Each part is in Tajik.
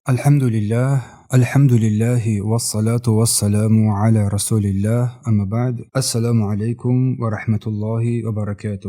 الحمد لله، الحمد لله والصلاة والسلام على رسول الله، أما بعد. السلام علیکم و رحمة الله و برکاته.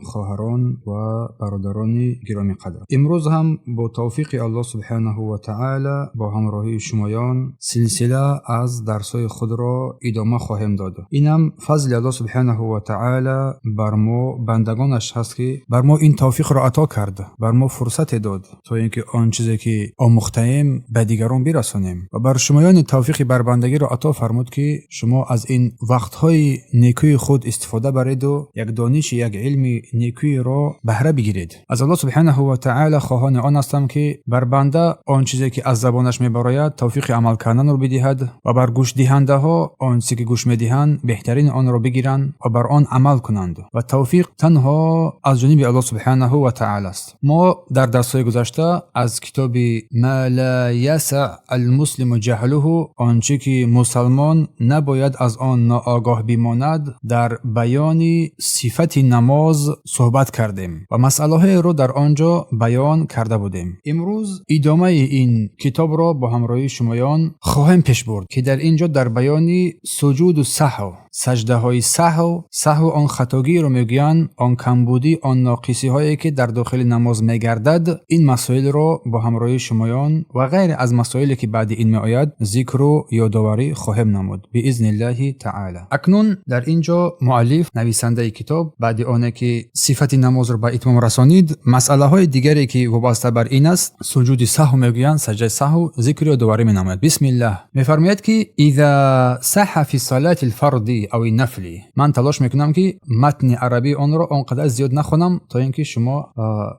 خواهران و برادران گرامی قدر، امروز هم با توفیق الله سبحانه و تعالی با همراهی شمایان سلسله از درس‌های خود را ادامه خواهیم داد. اینم فضل الله سبحانه و تعالی بر ما بندگانش هست که بر ما این توفیق را عطا کرد، بر ما فرصت داد تا اینکه آن چیزی که آموخته‌ایم به دیگران برسانیم و بر شمایان توفیق بربندگی را عطا فرمود که شما از این وقتهای نیکوی خود استفاده برید و یک دانش، یک علم نیکوی را بهره بگیرید. از الله سبحانه و تعالی خواهان آن هستم که بر بنده آن چیزی که از زبانش میبراید توفیق عمل کردن را بدهد و بر گوش دهنده ها آن چیزی که گوش میدهند بهترین آن را بگیرند و بر آن عمل کنند و توفیق تنها از جانب الله سبحانه و تعالی است. ما در درس‌های گذشته از کتاب ما لا یسع المسلم جهله، آنچه که مسلمان نباید از آن ناآگاه بماند، در بیان صفت نماز صحبت کردیم و مسئله های رو در آنجا بیان کرده بودیم. امروز ادامه این کتاب را با همراهی شمایان خواهیم پیش برد که در اینجا در بیان سجود و سهو، سجده های سهو، سهو آن خطاگی رو میگویند، آن کمبودی، آن ناقصی هایی که در داخل نماز میگردد، این مسائل رو با همراهی شمایان و غیر از مسائلی که بعد این میآید ذکر و یادآوری خواهیم نمود باذن الله تعالی. اکنون در اینجا مؤلف، نویسنده کتاب، بعد آنه که صفت نماز رو به اتمام رسانید، مسئله های دیگری که وابسته بر این است، سجود سهو میگویند، سجده سهو، ذکر و یادآوری مینماید. بسم الله. میفرماید که اذا سها في صلاة الفرض او النفل. من تلاش میکنم که متن عربی آن را آنقدر زیاد نخونم تا اینکه شما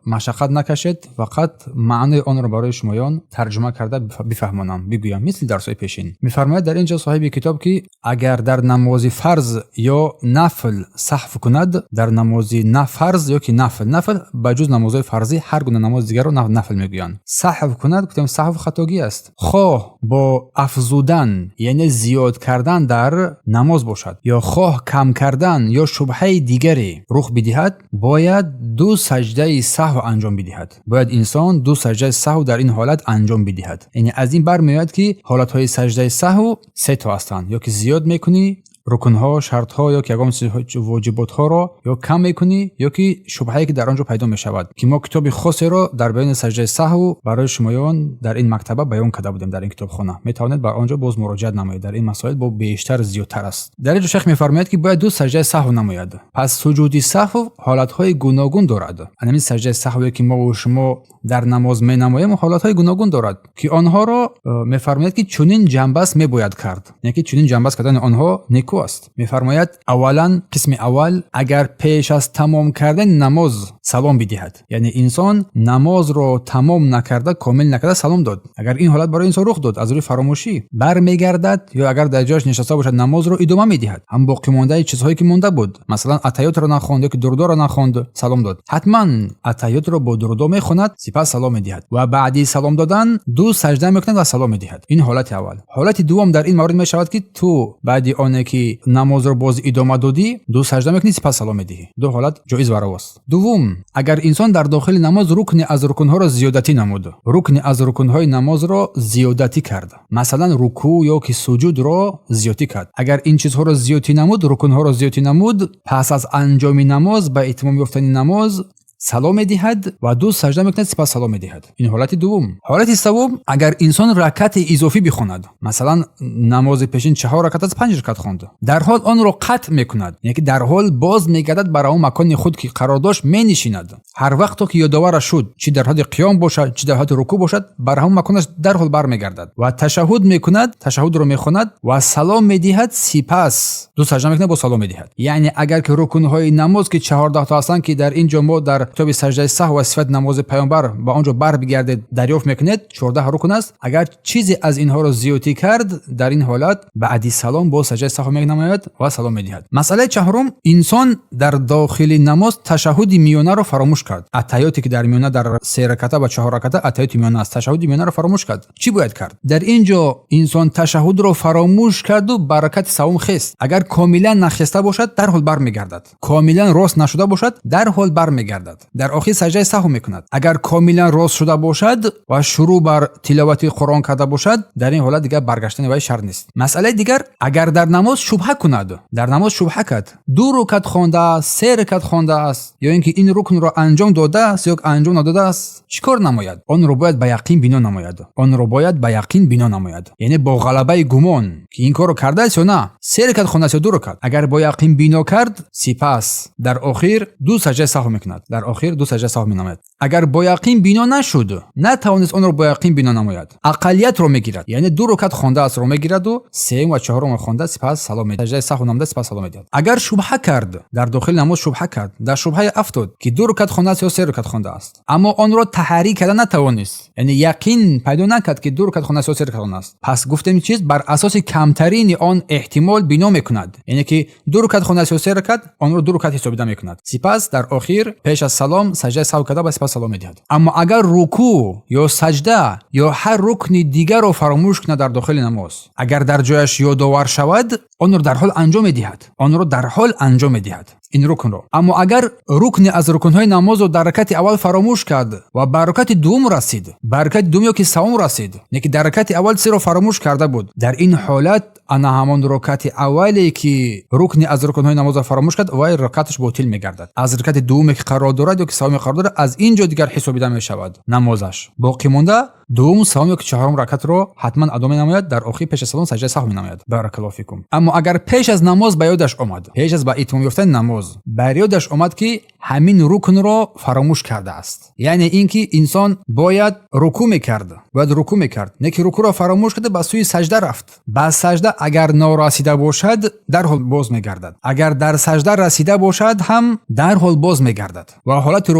مشقت نکشید، فقط معنی آن را برای شمایان ترجمه کرده بفهمانم، بگویم، مثل درس پیشین. میفرماید در اینجا صاحب کتاب که اگر در نماز فرض یا نفل سهو کند، در نماز نه فرض یا که نفل، نفل بجز نمازهای فرضی هر گونه نماز دیگر رو نفل میگویند، سهو کند، گفتیم سهو خطاگی است، خواه با افزودن یعنی زیاد کردن در نماز باشد یا خواه کم کردن یا شبهه دیگری رخ بدهد، باید دو سجده سهو انجام بدهد. باید انسان دو سجده سهو در این حالت انجام بدهد. یعنی از این برمیآید که حالتهای سجده سهو سه تا هستند: یا که زیاد میکنی رکنها، شرطها یا که یگان واجباتها را، یا کم میکنی، یا که شبهه‌ای که در آنجا پیدا میشود که ما کتاب خاصی را در بیان سجده سهو برای شمایان در این مکتبه بیان کرده بودیم. در این کتابخانه میتوانید بر آنجا باز مراجعت نمایید. در این مسائل با بیشتر زیادتر است. در اینجا شیخ میفرماید که باید دو سجده سهو نماید. پس سجود سهو حالتهای گوناگون دارد. همین سجده سهوی که ما و شما در نماز می نماییم حالتهای گوناگون دارد که آنها را میفرماید که چنین جنبس میباید کرد، یعنی که چنین جنبس کردن آنها نیکو است. میفرماید اولا، قسم اول، اگر پیش از تمام کردن نماز سلام بدهد، یعنی انسان نماز را تمام نکرده، کامل نکرده سلام داد، اگر این حالت برای انسان رخ داد از روی فراموشی، برمیگردد یا اگر در جایش نشسته باشد نماز را ادامه میدهد، هم باقی مانده چیزهایی که مونده بود، مثلا اتحیات را نخواند یا که درود را نخواند، سلام داد، حتما اتحیات را با درود میخواند، سپس سلام میدهد و بعدی سلام دادن دو سجده میکند و سلام میدهد. این حالت اول. حالت دوم در این مورد میشود که تو بعدی آنه که نماز رو باز ادامه دادی، دو سجده میکنی، سپس سلام میدهی. دو حالت جایز و رواست. دوم، اگر انسان در داخل نماز رکن از رکنها را زیادتی نمود، رکن از رکنهای نماز را زیادتی کرد، مثلا رکوع یا که سجود را زیادتی کرد، اگر این چیزها را زیادتی نمود، رکنها را زیادتی نمود، پس از انجام نماز، به اتمام یافتن نماز سلام میدهد و دو سجده میکند، سپس سلام میدهد. این حالت دوم. حالت سوم، اگر انسان رکعت اضافی بخواند، مثلا نماز پیشین چهار رکعت از پنج رکعت خواند، در حال آن را قطع میکند، یعنی که در حال باز میگردد بر آن مکان خود که قرار داشت مینشیند. هر وقت که یادآور شد، چی در حالت قیام باشد، چی در حالت رکوع باشد، بر همون مکانش در حال برمیگردد و تشهد میکند، تشهد رو میخواند و سلام میدهد، سپس دو سجده میکند، با سلام میدهد. یعنی اگر که رکنهای نماز که 14 تا هستند که در اینجا ما در کتاب سجده سهو و صفت نماز پیامبر با آنجا بر بگردید دریافت میکنید، 14 رکن است، اگر چیزی از اینها را زیادی کرد، در این حالت بعدی سلام با سجده سهو مینماید و سلام میدهد. مسئله چهارم، انسان در داخل نماز تشهد میانه را فراموش کرد. اتحیاتی که در میانه، در سه رکعته و چهار رکعته اتحیات میانه است، تشهد میانه را فراموش کرد، چی باید کرد؟ در اینجا انسان تشهد را فراموش کرد و به رکعت سوم خیست. اگر کاملا نخسته باشد در حال برمیگردد، کاملا راست نشده باشد در حال برمیگردد. Дар охир саҷдаи саҳв мекунад. Агар комилан рост шуда бошад ва шурӯъ бар тиловати Қуръон карда бошад, дар ин ҳолат дигар баргаштани вай шарт нест. Масъалаи дигар, агар дар намоз шубҳа кунад, дар намоз шубҳа кард, ду рукат хондааст, се рукат хондааст, ё ин ки ин рукнро анҷом додааст ё анҷом надодааст, чӣ кор намояд? Онро бояд ба яқин бино намояд. Онро бояд ба яқин бино намояд, яъне бо ғалабаи гумон, ки ин корро кардааст ё на, се рукат хондааст ё ду рукат. Агар бо яқин бино кард, сипас дар охир ду саҷдаи саҳв мекунад, дар охир ду саҷдаи саҳв менамояд. Агар бо яқин бино нашуд, натавонист онро бо яқин бино намояд, ақаллиятро мегирад, яъне ду рукат хондаастро мегираду сеюм ва чаҳорумро хонда, сипас салом медиҳад, саҷдаи саҳв намуда, сипас салом медиҳад. Агар шубҳа кард, дар дохили намоз шубҳа кард, дар шубҳае афтод, ки ду рукат хондааст ё се рукат хондааст, аммо онро таҳаррӣ карда натавонист, яъне яқин пайдо накард, ки ду рукат хондааст ё се рукат хондааст, пас гуфтем чиз бар асоси камтарини он эҳтимол бино мекунад, яъне ки ду рукат хондааст ё се рукат, онро ду рукат ҳисобида мекунад. Сипас дар охир пеш аз салом саҷдаи саҳв карда ва сипас салом медиҳад. Аммо агар рукӯъ ё саҷда ё ҳар рукни дигарро фаромӯш кунад дар дохили намоз, агар дар ҷояш ёдовар шавад, онро дар ҳол анҷом медиҳад, онро дар ҳол анҷом медиҳад ин рукнро. Аммо агар рукне аз рукнҳои намозро дар ракати аввал фаромӯш кард ва ба ракати дуввум расид, ба ракати дуввум ё ки савум расид, не ки дар ракати аввал чизеро фаромӯш карда буд, дар ин ҳолат ана ҳамон ракати аввале, ки рукне аз рукнҳои намозро фаромӯш кард, вай ракаташ ботил мегардад. Аз ракати дуввуме ки қарор дорад ё ки савуме қарор дорад, аз ин ҷо дигар ҳисобида мешавад намозаш. Боқӣ монда дуввум, савум ё ки чаҳорум ракатро ҳатман адо менамояд, дар охир пеш аз салом саҷдаи саҳв менамояд. Баракаллоҳу фикум. Аммо агар пеш аз намоз ба ёдаш омад, пеш аз ба итмом ёфтани намоз бар ёдаш омад, ки ҳамин рукнро фаромӯш кардааст, яъне ин ки инсон бояд рукӯъ мекард, бояд рукӯъ мекард, не ки рукӯъро фаромӯш карда, ба сӯи саҷда рафт, ба саҷда агар норасида бошад, дарҳол боз мегардад, агар дар саҷда расида бошад ҳам, дарҳол боз мегардад ва ҳолати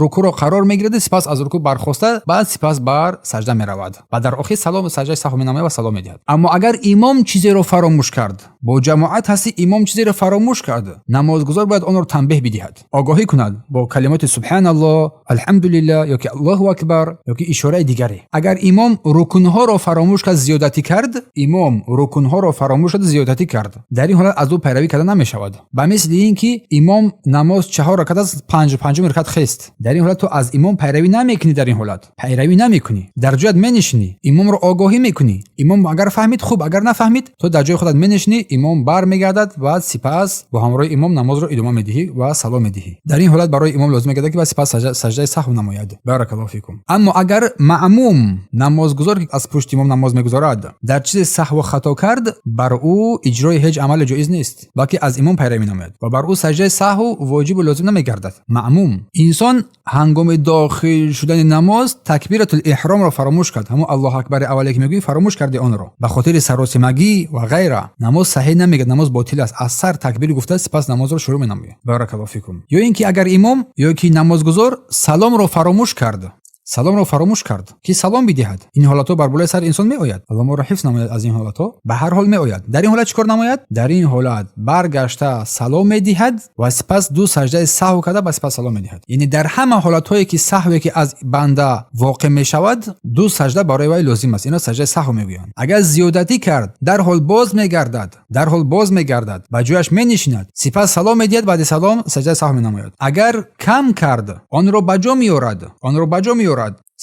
рукӯъро қарор мегирад, сипас аз рукӯъ бархоста, баъд сипас бар саҷда меравад ва дар охир салом саҷдаи саҳв менамояд ва салом медиҳад. Аммо агар имом чизеро фаромӯш кард, бо ҷамоат ҳасти, имом чизеро фаромӯш кард, намозгузор бояд онро танбеҳ бидиҳад, огоҳӣ кунад бо калимоти субҳаналлоҳ, алҳамдулиллаҳ ё ки Аллоҳу акбар ё ки ишораи дигаре. Агар имом рукнҳоро фаромӯш кард, зиёдатӣ кард, имом рукнҳоро фаромӯш кард, зиёдатӣ кард, дар ин ҳолат аз ӯ пайравӣ карда намешавад. Ба мисли ин ки имом намоз чаҳор ракат аст, панҷум ракат хест, дар ин ҳолат ту аз имом пайравӣ намекунӣ, дар ин ҳолат пайравӣ намекунӣ, дар ҷоят менишинӣ, имомро огоҳӣ мекунӣ. Имом агар фаҳмид, хуб, агар нафаҳмид, ту дар ҷои худат менишинӣ, имом бармегардад ва сипас бо ҳамроҳи имом намозро идома медиҳӣ ва салом медиҳӣ. Дар ин ҳолат барои имом лозим мегардад, ки ба сипас саҷдаи саҳв намояд. Баракаллоҳу фикум. Аммо агар маъмум, намозгузор, ки аз пушти имом намоз мегузорад, дар чизе саҳву хато кард, бар ӯ иҷрои ҳеҷ амале ҷоиз нест, балки аз имом пайравӣ менамояд ва бар ӯ саҷдаи саҳв воҷибу лозим намегардад. Маъмум инсон ҳангоми дохил шудани намоз такбиратул эҳромро фаромӯш кард, ҳамон Аллоҳу акбари аввале ки мегӯӣ, фаромӯш карди онро ба хотири саросимагӣ ва ғайра, намоз саҳеҳ намегардад, намоз ботил аст. Аз сар такбир гуфта, сипас намозро шурӯъ менамояд. Баракаллоҳу фикум. Ё ин ки агар имом ё ки намозгузор саломро фаромӯш кард, саломро фаромӯш кард, ки салом бидиҳад, ин ҳолатҳо бар болои сари инсон меояд, Аллоҳ моро ҳифз намояд аз ин ҳолатҳо, ба ҳар ҳол меояд. Дар ин ҳолат чӣ кор намояд? Дар ин ҳолат баргашта салом медиҳад ва сипас ду саҷдаи саҳв карда ба сипас салом медиҳад. Яъне дар ҳама ҳолатҳое ки саҳве ки аз банда воқеъ мешавад, ду саҷда барои вай лозим аст, ино саҷдаи саҳв мегӯянд. Агар зиёдатӣ кард, дарҳол боз мегардад, дарҳол боз мегардад, ба ҷояш менишинад, сипас салом медиҳад, баъди салом саҷдаи саҳв менамояд. Агар кам кард, онро ба ҷо меорад, онро ба ҷо меорад,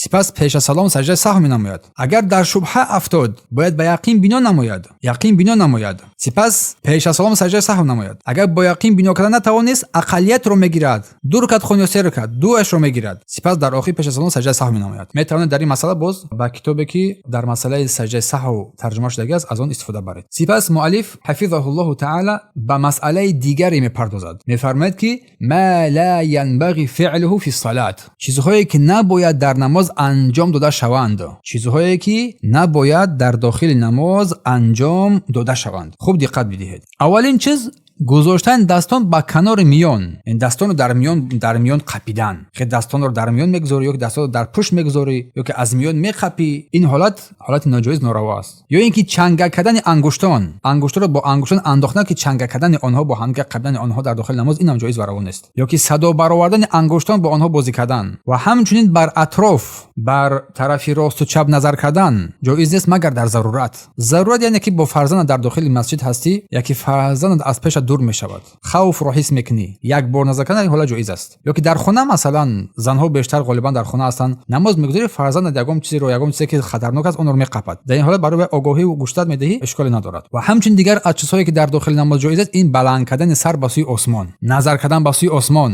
сипас пеш аз салом саҷдаи саҳв менамояд. Агар дар шубҳа афтод, бояд ба яқин бино намояд, яқин бино намояд, сипас пеш аз салом саҷдаи саҳв намояд. Агар бо яқин бино карда натавонист, ақаллиятро мегирад, ду рукат хон ё се рукат, дуашро мегирад, сипас дар охир пеш аз салом саҷдаи саҳв менамояд. Метавонед дар ин масъала боз ба китобе, ки дар масъалаи саҷдаи саҳв тарҷума шудагӣ аст, аз он истифода баред. Сипас муаллиф ҳафизаҳуллоҳу таала ба масъалаи дигаре мепардозад, мефармояд, ки ма ла янбағи фиълуҳу фи ссалат, чизҳое ки набояд дар намоз анҷом дода шаванд, чизҳое ки набояд дар дохили намоз анҷом дода шаванд. Хуб диққат бидиҳед. Аввалин чиз, гузоштани дастон ба канори миён, дастонро дар миён қапидан. Хе дастонро дар миён мегузорӣ ё ки дастонро дар пушт мегузорӣ ё ки аз миён меқапӣ, ин ҳолат ҳолати ноҷоиз, нораво аст. Ё ин ки чанга кардани ангуштон, ангуштонро бо ангуштон андохтан, ки чанга кардани онҳо, бо ҳамдигар қапидани онҳо дар дохили намоз, инам ҷоиз ва раво нест. Ё ки садо баровардани ангуштон, бо онҳо бозӣ кардан ва ҳамчунин бар атроф, бар тарафи росту чап назар кардан ҷоиз нест, магар дар зарурат. Зарурат яъне ки бо фарзандат дар дохили масҷид ҳастӣ, яки фарзандат аз пешат дур мешавад, хавфро ҳис мекунӣ, як бор назар кардан ин ҳолат ҷоиз аст. Ё ки дар хона, масалан, занҳо бештар ғолибан дар хона ҳастанд, намоз мегузорӣ, фарзандат ягон чизеро, ягон чизе ки хатарнок аст, онро меқапад. Дар ин ҳолат барои огоҳӣ гӯштат медиҳӣ, ишколе надорад. Ва ҳамчунин дигар аз чизҳое ки дар дохили намоз ҷоиз аст, ин баланд кардани сар ба сӯи осмон, назар кардан ба сӯи осмон,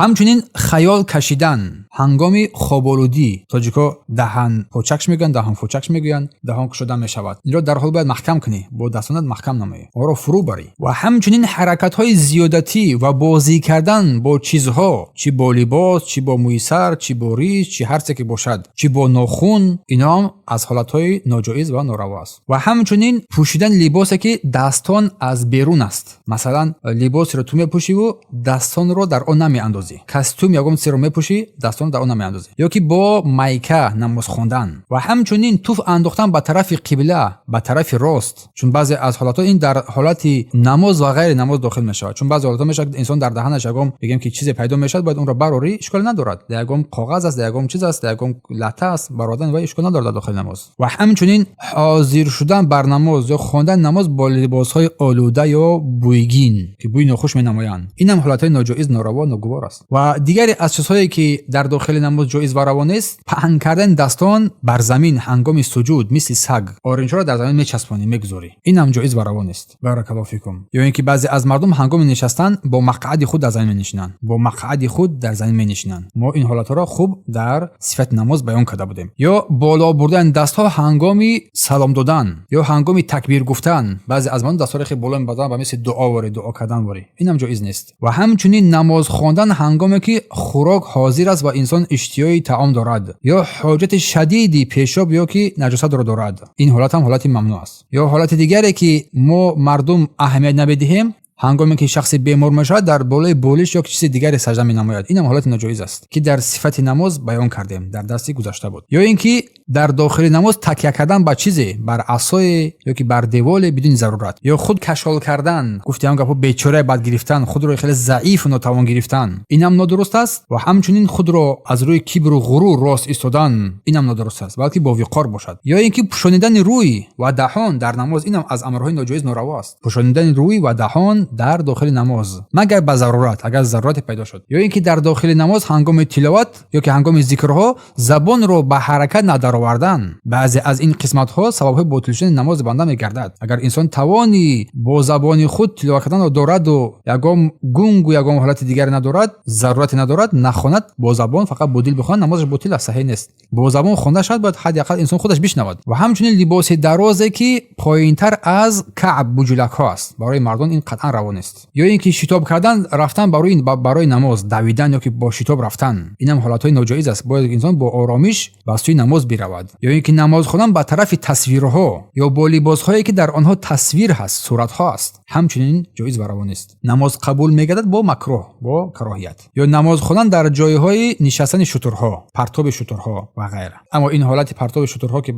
ҳамчунин хаёл кашидан ҳангоми хоболудӣ. Тоҷико даҳан почакш мегӯянд, даҳан фочакш мегӯянд, даҳон кушода мешавад. Инро дар ҳол бояд маҳкам кунӣ, бо дастонат маҳкам намоӣ, онро фурӯ барӣ. Ва ҳамчунин ҳаракатҳои зиёдатӣ ва бозӣ кардан бо чизҳо, чӣ бо либос, чӣ бо мӯи сар, чӣ бо риш, чӣ ҳар чизе ки бошад, чӣ бо нохун, инҳоам аз ҳолатҳои ноҷоиз ва нораво аст. Ва ҳамчунин пӯшидани либосе ки дастон аз берун аст. Масалан, либосеро ту мепӯшиву дастонро дар он намеандозӣ, костюм ягон чизеро мепӯшӣ, дастонро дар он намеандозӣ, ё ки бо майка намоз хондан. Ва ҳамчунин туф андохтан ба тарафи қибла, ба тарафи рост, чун баъзе аз ҳолатҳо ин дар ҳолати намоз ва ғайри намоз дохил мешавад. Чун баъзе ҳолатҳо мешавад, инсон дар даҳанаш ягон, бигем ки, чизе пайдо мешавад, бояд онро барорӣ, ишколе надорад. Дар ягон коғаз аст, дар ягон чиз аст, дар ягон лата аст, бародан ва ишкол надорад дар дохили намоз. Ва ҳамчунин ҳозир шудан бар намоз ё хондани намоз бо либосҳои олуда ё бӯйгин, ки бӯи нохуш менамоянд, инам ҳолатҳои ноҷоиз, нораво, ногувор аст. Ва дигаре аз чизҳое ки дар дохили намоз ҷоиз ва раво нест, паҳн кардани дастон бар замин ҳангоми суҷуд, мисли саг оринҷҳоро дар замин мечаспонӣ, мегузорӣ, инам ҷоиз ва раво нест. Баракаллоҳу фикум. Ё ин ки баъзе аз мардум ҳангоми нишастан бо мақъади худ дар замин менишинанд, бо мақъади худ дар замин менишинанд. Мо ин ҳолатҳоро хуб дар сифати намоз баён карда будем. Ё боло бурдани дастҳо ҳангоми салом додан ё ҳангоми такбир гуфтан. Баъзе аз мардум дастҳоро хеле боло мебаранд, ба мисли дуо ворӣ, дуо кардан ворӣ, инам ҷоиз нест. Ва ҳамчунин намоз хондан ҳангоме ки хӯрок ҳозир аст ва инсон иштиёи таом дорад ё ҳоҷати шадиди пешоб ё ки наҷосатро дорад, ин ҳолат ҳам ҳолати мамнӯъ аст. Ё ҳолати дигаре ки мо мардум аҳамият намедиҳем, ҳангоме ки шахсе бемор мешавад, дар болои болиш ё чизи дигаре сажда менамояд, инам ҳолати ноҷоиз аст, ки дар сифати намоз баён кардем, дар дарси гузашта буд. Ё ин ки дар дохили намоз такя кардан ба чизе, бар асое ё ки бар деволе бидуни зарурат, ё худ кашол кардан, гуфти ҳам гапҳо, бечора бад гирифтан, худро хеле заифу нотавон гирифтан, инам нодуруст аст. Ва ҳамчунин худро аз рӯи кибру ғурур рост истодан, инам нодуруст аст, балки бо виқор бошад. Ё ин ки пӯшонидани рӯй ва даҳон дар намоз, инам аз амрҳои ноҷоиз, нораво аст. Пӯшонидани рӯй ва даҳон дар дохили намоз, магар ба зарурат, агар зарурате пайдо шуд. Ё ин ки дар дохили намоз ҳангоми тиловат ё ки ҳангоми зикрҳо забонро ба ҳаракат надаровардан. Баъзе аз ин қисматҳо сабабҳои ботил шудани намози банда мегардад. Агар инсон тавони бо забони худ тиловат карданро дораду ягон гунгу ягон ҳолати дигаре надорад, зарурате надорад, нахонад бо забон, фақат бо дил бихонад, намозаш ботил аст, саҳеҳ нест. Бо забон хонда шавад, бояд ҳадди ақал инсон худаш бишнавад. Ва ҳамчунин либоси дарозе ки поинтар аз каъб, буҷулакҳо аст, барои мардон ин қатъан раво нест. Ё ин ки шитоб кардан рафтан барои намоз, давидан ё ки бо шитоб рафтан, инам ҳолатҳои ноҷоиз аст. Бояд инсон бо оромиш ба сӯи намоз биравад. Ё ин ки намоз хондан ба тарафи тасвирҳо ё бо либосҳое ки дар онҳо тасвир ҳаст, суратҳо аст, ҳамчунин ҷоиз ва раво нест. Намоз қабул мегардад бо макрӯҳ, бо кароҳият. Ё намоз хондан дар ҷойҳои нишастани шутурҳо, партоби шутурҳо ва ғайра. Аммо ин ҳолати партоби шутурҳо, ки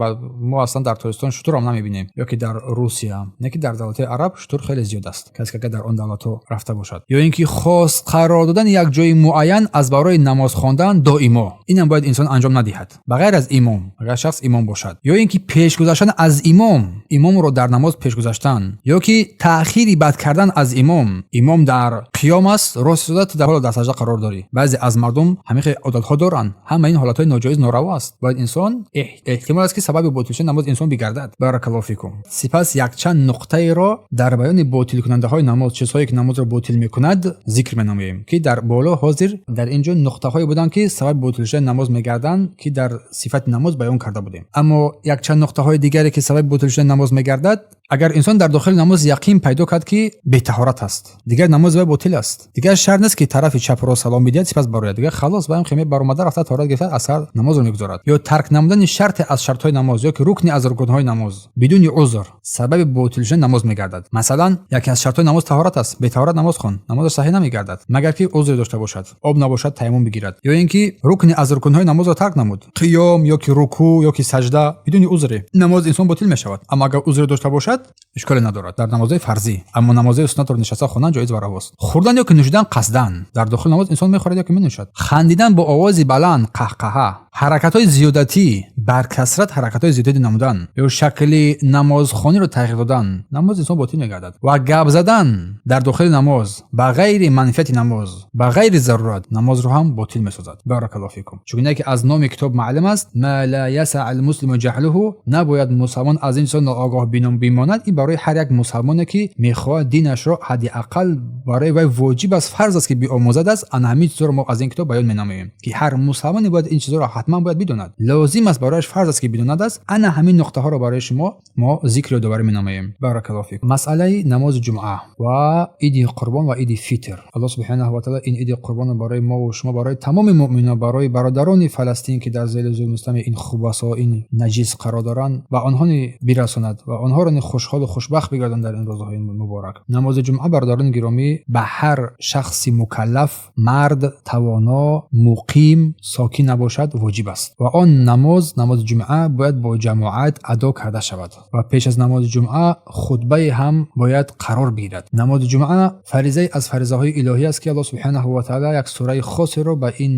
мо аслан дар Тоҷикистон шутурам намебинем, ё ки дар Русия, не ки дар давлатҳои араб шутур хеле зиёд аст, касе ки агар дар он давлатҳо рафта бошад. Ё ин ки хос қарор додани як ҷои муайян аз барои намоз хондан доимо, инам бояд инсон анҷом надиҳад, ба ғайр аз имом, агар шахс имом бошад. Ё ин ки пеш гузаштан аз имом, имомро дар намоз пеш гузаштан, ё ки таъхири бад кардан аз имом. Имом дар қиём аст, рост истода, ту дар ҳоло дар сажда қарор дорӣ. Баъзе аз мардум ҳамин хел одатҳо доранд. Ҳама ин ҳолатҳои ноҷоиз, нораво аст. Бояд инсон, эҳтимол аст, ки сабаби ботил шудани намози инсон бигардад. Баракаллоҳу фикум. Сипас якчанд нуқтаеро дар баёни ботилкунандаҳои намоз, чизҳое ки намозро ботил мекунад, зикр менамоем, ки дар боло ҳозир дар ин ҷо нуқтаҳое буданд, ки сабаби ботил шудани намоз мегарданд, ки дар сифати намоз баён карда будем. Аммо якчанд нуқтаҳои дигаре ки сабаби ботил шудани намоз мегардад: агар инсон дар дохили намоз яқин пайдо кард, ки бетаҳорат аст, дигар намози вай ботил аст. Дигар шарт нест, ки тарафи чапро салом бидиҳад, сипас барояд. Дигар халос, ваям хеме баромада рафта, таҳорат гирифта, аз сар намозро мегузорад. Ё тарк намудани шарте аз шартҳои намоз ё ки рукне аз рукнҳои намоз бидуни узр сабаби ботил шудани намоз мегардад. Масалан, яке аз шартҳои намоз таҳорат аст. Бетаҳорат намоз хон, намозаш саҳеҳ намегардад, магар ки узре дошта бошад, об набошад, таяммум бигирад. Ё ин ки рукне аз рукнҳои намозро тарк намуд, қиём ё ки рукӯъ ё ки сажда, бидуни узре, намози инсон ботил мешавад. Аммо агар узре дошта бошад. бошад, ишколе надорад дар намозҳои фарзӣ, аммо намозҳои суннатро нишаста хондан ҷоиз ва равост. Хӯрдан ё ки нӯшидан қасдан дар дохили намоз инсон мехӯрад ё ки менӯшад. Хандидан бо овози баланд, қаҳқаҳа, ҳаракатҳои зиёдатӣ, бар касрат ҳаракатҳои зиёдатӣ намудан ё шакли намозхониро тағйир додан, намози инсон ботил мегардад. Ва гап задан дар дохили намоз ба ғайри манфиати намоз, ба ғайри зарурат, намозро ҳам ботил месозад. Баракаллоҳу фикум. Чунки ки аз номи китоб маълум аст, ما لا يسع المسلم جهله, набояд мусалмон аз ин чизо ноогоҳ бимонад. Ин барои ҳар як мусалмоне, ки мехоҳад динашро, ҳадди ақал барои вай воҷиб аст, фарз аст, ки биомӯзад аст. Ана ҳамин чизоро мо аз ин китоб баён менамоем, ки ҳар мусалмоне бояд ин чизоро ҳатман бояд бидонад, лозим аст барояш, фарз аст, ки бидонад аст. Ана ҳамин нуқтаҳоро барои шумо мо зикр ёдоварӣ менамоем. Баракаллоҳу фикум. Масъалаи намози ҷумъа ва иди қурбон ва иди фитр. Аллоҳ субҳанаҳу ва таъала ин иди қурбонро барои мову шумо, барои тамоми муъминон, барои бародарони Фаластин, ки дар зери зулму ситами ин хубасо, ин наҷис қарор доранд, ба онҳо бирасонад ва онҳоро хушҳолу хушбахт бигардонад дар ин рӯзҳои муборак. Намози ҷумъа, бародарони гиромӣ, ба ҳар шахси мукаллаф, мард, тавоно, муқим, сокин набошад, воҷиб аст. Ва он намоз, намози ҷумъа, бояд бо ҷамоат адо карда шавад ва пеш аз намози ҷумъа хутбае ҳам бояд қарор бигирад. Намози ҷумъа фаризае аз фаризаҳои илоҳӣ аст, ки Аллоҳ субҳанаҳу ва таъала як сураи хосеро ба ин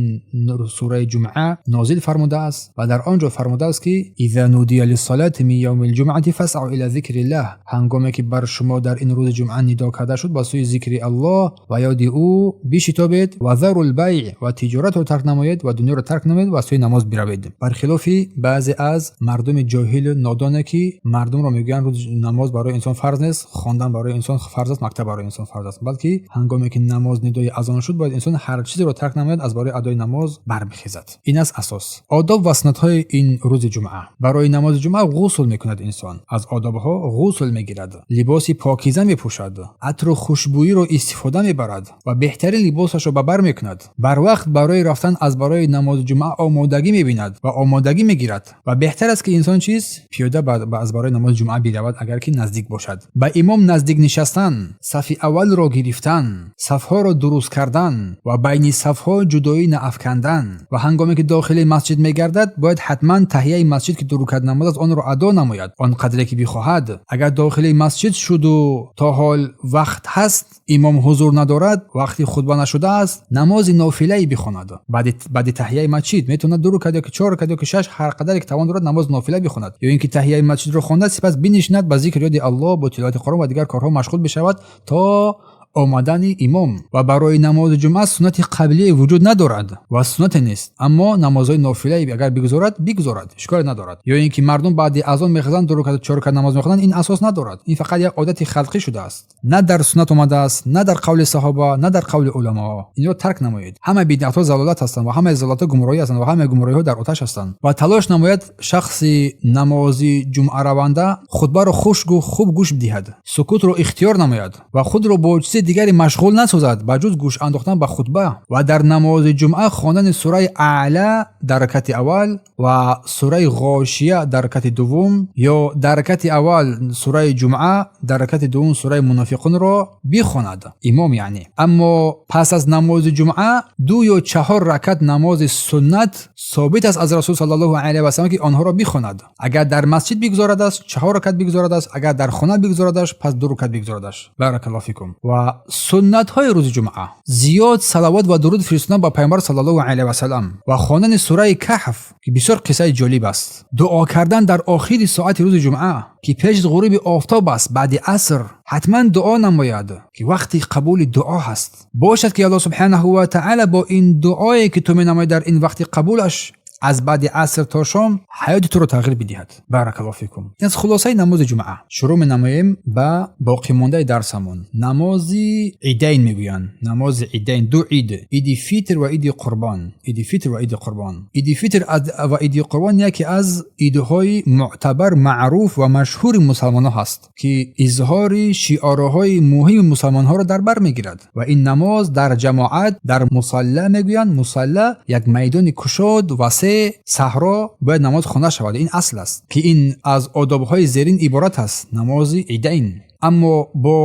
сураи ҷумъа нозил фармудааст ва дар он ҷо фармудааст, ки إذا نودي للصلاة من يوم الجمعة فاسعوا إلى ذكر الله. Ҳангоме ки бар шумо дар ин рӯзи ҷумъа нидо карда шуд, ба сӯи зикри Аллоҳ ва ёди ӯ бишитобед. وذروا البيع, ва тиҷоратро тарк намоед ва дунёро тарк намоед ва сӯи намоз биравед. Бархилофи баъзе аз мардуми ҷоҳилу нодоне, ки мардумро мегӯянд, рӯзи намоз барои инсон фарз нест, хондан барои инсон фарз аст, мактаб барои инсон фарз аст. Балки ҳангоме ки намоз нидои азон шуд, бояд инсон ҳар чизеро тарк намояд, аз барои адои намоз барбихезад. Ин аст асос. Одоб ва суннатҳои ин рӯзи ҷумъа. Барои намози ҷумъа ғусл мекунад инсон, аз одобҳо ғусл мегирад, либоси покиза мепӯшад, атру хушбӯиро истифода мебарад ва беҳтарин либосашро ба бар мекунад. Барвақт барои рафтан аз барои намози ҷумъа омодагӣ мебинад ва омодагӣ мегирад. Ва беҳтар аст, ки инсон чиз пиёда аз барои намози ҷумъа биравад, агар ки наздик бошад. Ба имом наздик нишастан, сафи аввалро гирифтан, сафҳоро дуруст кардан ва байни сафҳо ҷудоӣ наафкандан. Ва ҳангоме ки дохили масҷид мегардад, бояд ҳатман таҳияи масҷид, ки ду рукат намоз аст, онро адо намояд, он қадре ки бихоҳад. Агар дохили масҷид шуду то ҳол вақт ҳаст, имом ҳузур надорад, вақти хутба нашудааст, намози нофилае бихонад. Баъди таҳияи масҷид метавонад ду рукат ё ки чор рукат ё ки шаш, ҳар қадаре ки тавон дорад, намози нофила бихонад. Ё ин ки таҳияи масҷидро хонда, сипас бинишинад, ба зикр, ёди Аллоҳ, бо тиловати Қуръон ва дигар корҳо машғул бишавад то омадани имом. Ва барои намози ҷумъа суннати қаблие вуҷуд надорад ва суннате нест, аммо намозҳои нофилае агар бигузорад, бигузорад, ишколе надорад. Ё ин ки мардум баъди азон мехезанд, ду рукат, чор рукат намоз мехонанд, ин асос надорад, ин фақат як одати халқӣ шудааст. На дар суннат омадааст, на дар қавли саҳоба, на дар қавли уламоҳо. Инро тарк намоед. Ҳама бидъатҳо залолат ҳастанд ва ҳамаи залолатҳо гумроҳӣ ҳастанд ва ҳамаи гумроҳиҳо дар оташ ҳастанд. Ва талош намояд шахси намози ҷумъараванда хутбаро хуш хуб гӯш диҳад, сукутро ихтиёр намояд ва худро бо чизи дигаре машғул насозад, ба ҷуз гӯш андохтан ба хутба. Ва дар намози ҷумъа хондани сураи Аъла дар ракати аввал ва сураи Ғошия дар ракати дуввум, ё дар ракати аввал сураи Ҷумъа, дар ракати дуввум сураи Мунофиқунро бихонад имом, яъне. Аммо пас аз намози ҷумъа ду ё чаҳор ракат намози суннат собит аст аз Расул саллаллоҳу алайҳи васаллам, ки онҳоро бихонад. Агар дар масҷид бигузорадаш, чаҳор ракат бигузорадаш, агар дар хона бигузорадаш, пас ду рукат бигузорадаш. Баракаллоҳу фикум. Ва суннатҳои рӯзи ҷумъа: зиёд салавот ва дуруд фиристодан ба Пайғамбар саллаллоҳу алайҳи васаллам ва хондани сураи Каҳф, ки бисёр қиссаи ҷолиб аст, дуо кардан дар охири соати рӯзи ҷумъа, ки пеш аз ғуруби офтоб аст, баъди аср ҳатман дуо намояд, ки вақти қабули дуо ҳаст. Бошад, ки Аллоҳ субҳанаҳу ва таъала бо ин дуое, ки ту менамоӣ дар ин вақти қабулаш, аз баъди аср то шом, ҳаёти туро тағйир бидиҳад. Баракаллоҳу фикум. Ин аз хулосаи намози ҷумъа. Шурӯъ менамоем ба боқимондаи дарсамон. Намози идайн мегӯянд, намози идайн, ду ид: иди фитр ва иди қурбон. Иди фитр ва иди қурбон. Иди фитр ва иди қурбон яке аз идҳои мӯътабар, маъруф ва машҳури мусалмонҳо ҳаст, ки изҳори шиорҳои муҳими мусалмонҳоро дар бар мегирад. Ва ин намоз дар ҷамоат дар мусалла мегӯянд, мусалла як майдони кушод, васеъ, саҳро, бояд намоз хонда шавад. Ин асл аст, ки ин аз одобҳои зерин иборат аст намози идайн. Аммо бо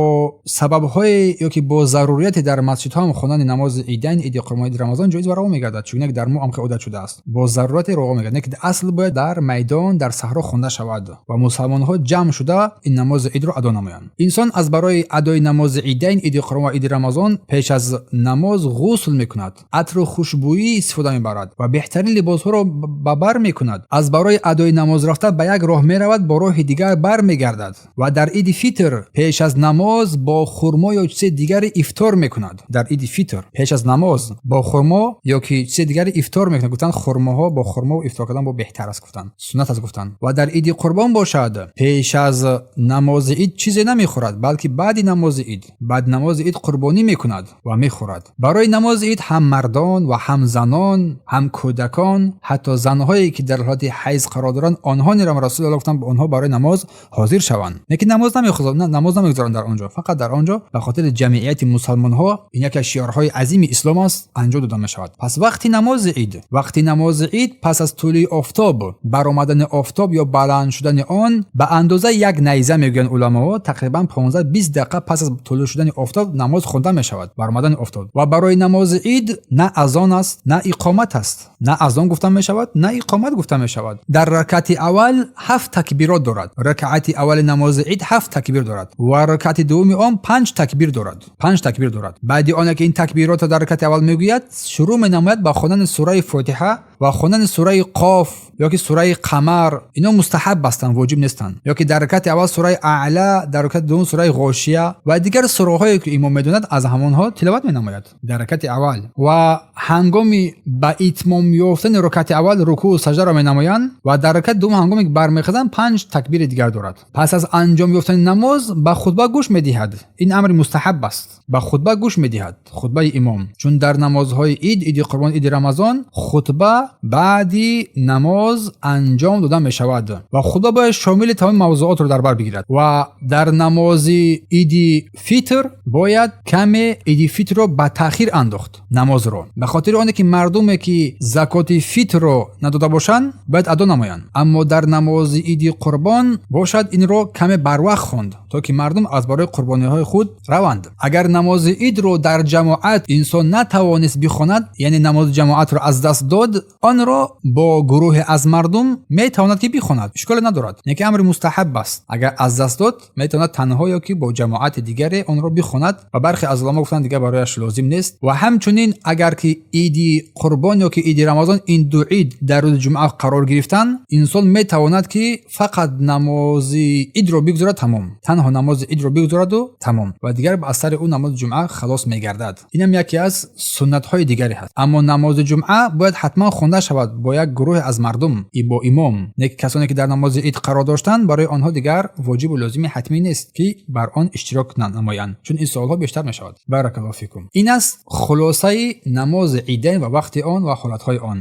сабабҳое ё ки бо зарурияте дар масҷидҳо ҳам хондани намози Идайн, Иди Қурбон, Иди Рамазон ҷоиз ва раво мегардад, чунки дар мо ҳам одат шудааст. Бо зарурате раво мегардад. Не ки асл бояд дар майдон, дар саҳро хонда шавад ва мусалмонҳо ҷамъ шуда ин намози идро адо намоянд. Инсон аз барои адои намози Идайн, Иди Қурбон ва Иди Рамазон пеш аз намоз ғусл мекунад, атру хушбӯӣ истифода мебарад ва беҳтарин либосҳоро ба бар мекунад. Аз барои адои намоз рафта ба як роҳ меравад, бо роҳи дигар бармегардад ва дар Иди Фитр пеш аз намоз бо хурмо ё чизи дигаре ифтор мекунад. Дар Иди Фитр пеш аз намоз бо хурмо ё ки чизи дигаре ифтор мекунад. Гуфтанд, хурмоҳо, бо хурмо ифтор кардан бо беҳтар аст, гуфтанд, суннат аст, гуфтанд. Ва дар Иди Қурбон бошад, пеш аз намози ид чизе намехӯрад, балки баъди намози ид, баъди намози ид қурбонӣ мекунад ва мехӯрад. Барои намози ид ҳам мардон ва ҳам занон, ҳам кӯдакон, ҳатто занҳое ки дар ҳолати ҳайз қарор доранд, онҳо нирам Расулуллоҳ гуфтанд, онҳо барои намоз ҳозир шаванд. Лекин намоз намехӯранд, намоз намегузоранд дар он ҷо, фақат дар он ҷо ба хотири ҷамъияти мусалмонҳо, ин яке аз шиорҳои азими ислом аст, анҷом дода мешавад. Пас вақти намози ид, вақти намози ид пас аз тулӯи офтоб, баромадани офтоб ё баланд шудани он ба андозаи як найза, мегӯянд уламоҳо, тақрибан 15-20 дақиқа пас аз тулӯъ шудани офтоб намоз хонда мешавад, баромадани офтоб. Ва барои намози ид на азон аст, на иқомат аст, на азон гуфта мешавад, на иқомат гуфта мешавад. Дар ракъати аввал ҳафт такбирот дорад. Ракъати аввали намози ид ҳафт такбир дорад ва ракъати дуввуми он панҷ такбир дорад, панҷ такбир дорад. Баъди оне ки ин такбиротро дар ракъати аввал мегӯяд, шурӯъ менамояд ба хондани сураи Фотиҳа ва хондани сураи Қоф ё ки сураи Қамар. Ино мустаҳаб ҳастанд, воҷиб нестанд. Ё ки дар ракъати аввал сураи Аъла, дар ракъати дуввум сураи Ғошия ва дигар сураҳое ки имом медонад, аз ҳамонҳо тиловат менамояд дар ракъати аввал. Ва ҳангоми ба итмом ёфтани ракъати аввал рукӯъу саждаро менамоянд ва дар ракъати дуввум ҳангоме ки бармехезанд, панҷ такбири дигар дорад. Пас аз анҷом ёфтани намоз ба хутба гӯш медиҳад. Ин амри мустаҳаб аст, ба хутба гӯш медиҳад, хутбаи имом, чун дар намозҳои ид, Иди Қурбон, Иди Рамазон хутба баъди намоз анҷом дода мешавад ва хутба бояд шомили тамоми мавзуотро дар бар бигирад. Ва дар намози Иди Фитр бояд каме Иди Фитрро ба таъхир андохт намозро, ба хотири оне ки мардуме ки закоти фитрро надода бошанд, бояд адо намоянд. Аммо дар намози Иди Қурбон бошад, инро каме барвақт хонд, то ки мардум аз барои қурбониҳои худ раванд. Агар намози идро дар ҷамоат инсон натавонист бихонад, яъне намози ҷамоатро аз даст дод, онро бо гурӯҳе аз мардум метавонад ки бихонад, ишколе надорад, яке амри мустаҳаб аст. Агар аз даст дод, метавонад танҳо ё ки бо ҷамоати дигаре онро бихонад ва бархе аз уламо гуфтанд, дигар барояш лозим нест. Ва ҳамчунин агар ки Иди Қурбон ё ки Иди Рамазон, ин ду ид дар рӯзи ҷумъа қарор гирифтанд, инсон метавонад ки фақат намози идро бигузорад, тамом, танҳо намози идро бигузораду тамом, ва дигар аз сари ӯ намози ҷумъа халос мегардад. Инам яке аз суннатҳои дигаре ҳаст. Аммо намози ҷумъа бояд ҳатман хонда шавад бо як гурӯҳе аз мардум, бо имом. Не ки касоне ки дар намози ид қарор доштанд, барои онҳо дигар воҷибу лозими ҳатмӣ нест ки бар он иштирок намоянд, чун ин суолҳо бештар мешавад. Баракаллоҳу фикум. Ин аст хулосаи намози идайн ва вақти он ва ҳолатҳои он.